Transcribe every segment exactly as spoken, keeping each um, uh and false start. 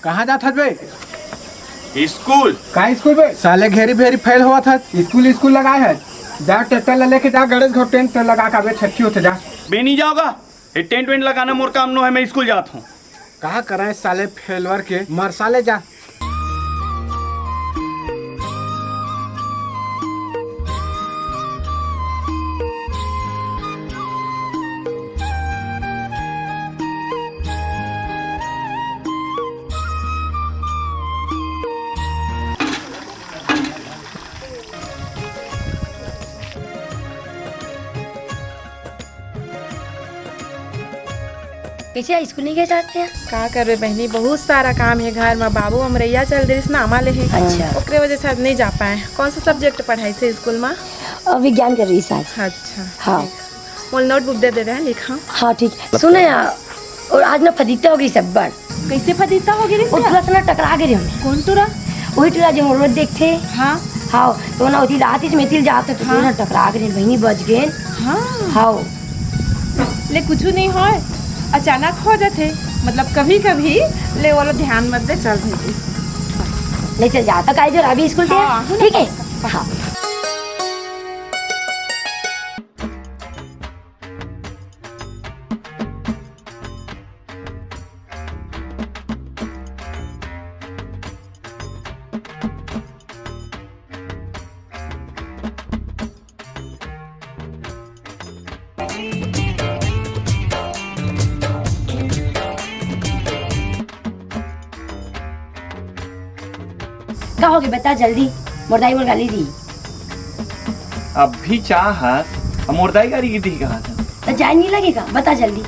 कहाँ जात हस बे? स्कूल। का स्कूल बे? साले घेरी भेरी फेल होवत हस। स्कूल, स्कूल लगाए हस। जा ट्रैक्टर ला लेके जा, गणेश घर टेंट लगा के आबे, छट्ठी होथे, जा। बे नहीं जाओगा, ये टेंट वेंट लगाना मोर काम नो है, मैं स्कूल जात हूँ। कहाँ कराए साले फेलवर के, मर साले जा। कैसे स्कूल नहीं गए आज ते? का करबे बहिनी, बहुत सारा काम हे घर में। बाबू अमरैया चल देरिस ना, आमा ले हे। अच्छा। ओकरे वजह से आज नहीं जा पाए। कौन सा सब्जेक्ट पढ़ाइस स्कूल में? अ, विज्ञान कर रहिस आज। अच्छा। हाँ। ठीक। मोला नोटबुक दे देबे, लिखा। हाँ, ठीक। सुन ना यार, और आज ना फदीता हो गिस अब्बड़। कैसे फदीता हो गिस? वो टुरा से ना टकरा गे रहे हम। कौन टुरा? वही टुरा जो हम रोज देखथे। हाँ। हाँ, तो ना उती रात इच में तिल जात तो हाँ। टुरा टकरा गे रहे, बहिनी बच गए। हाँ। हाँ। ले कुछ नहीं होय, अचानक हो जाथे, मतलब कभी कभी। ले वो ला ध्यान मत दे, चल भैया। ले चल जा, तो काई जो अभी स्कूल के? हाँ, ठीक है। हाँ। का होगे बता जल्दी, मोर दाई मोर गाली दी। अभी चाह हस, अब मोर दाई गारी गिर दिही कहा था। तो जाए नहीं लगेगा, बता जल्दी।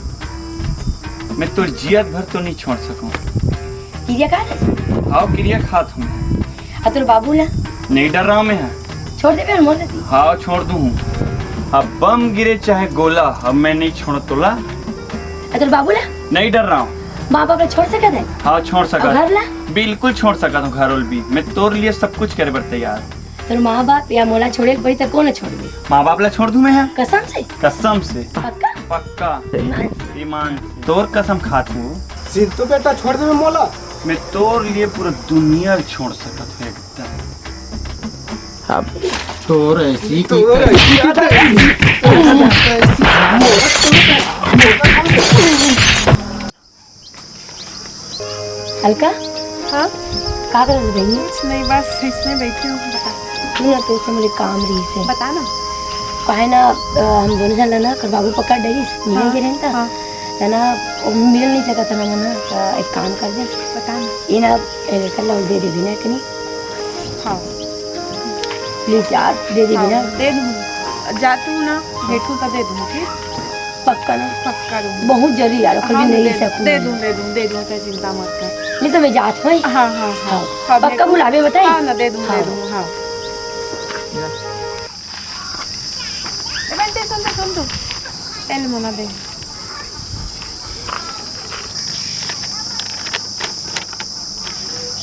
मैं तोर जियत भर तो नहीं छोड़ सकूं। किरिया खा ले? हाव, किरिया खात हूँ मैं। आ तोर बाबू ला? नहीं डर रहा मैं। छोड़ देबे मोर ला? हाव, छोड़ दूँ हूँ। अब बम गिरे चाहे गोला, अब मैं नहीं छोड़ तोला। आ तोर बाबू ला? नहीं डर रहा हूँ। माँ बाप ला छोड़ सकत है? हाव, छोड़ सकत। घर ला? बिल्कुल छोड़ सकत हूँ, घर उल भी। मैं तोर लिए सब कुछ करे बर तैयार। तोर माँ बाप या मोला छोड़े ल पड़ी त कोन ल छोड़बे? माँ बाप ला छोड़ दूं मैं हा। कसम से? कसम से। पक्का? पक्का। ईमान से? ईमान से। तोर कसम खात हूँ। सिंतु बेटा छोड़ देबे मोला। मैं तोर लिए पूरा दुनिया ल छोड़ सकत हूँ एकदम। अब तोर ऐसी की तोर ऐसी की अलका? हाँ? का करत हस बहिनी? कुछ नहीं, बस इसमें बैठी हूँ, बता। सुन ना, तोर से मोर काम रहिस हे। बता ना। काहे ना, अ, हम दोनों झन ला ना, कर बाबू पकड़ डरिस, मिले हाँ, गे रहेन त। हाँ। त ना, वो मिल नहीं सकत ना मन, त एक काम कर दे। बता ना। ये ना, ए, कर ला, दे देबे ना, कनी। हाँ। Please यार, दे देबे हाँ, ना। दे दूँ। जात हूँ ना, बैठू त दे दूँ, ठीक? पक्का ना? पक्का दूँ। बहुत जरूरी यार, ओकर हाँ, बिन नहीं दे, सकूँ दे मैं। दूँ, दे दूँ, दे दूँ, तैं चिंता मत कर। नहीं तो मैं जात हूँ। हाँ, हाँ, हाँ। हाँ। हाँ, पक्का मैं बुलाबे बताई? हाँ ना, दे दूँ, दे हाँ। दूँ, हाँ। ए बंटी, सुन तो, सुन तो। पहले मना दे।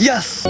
Yes!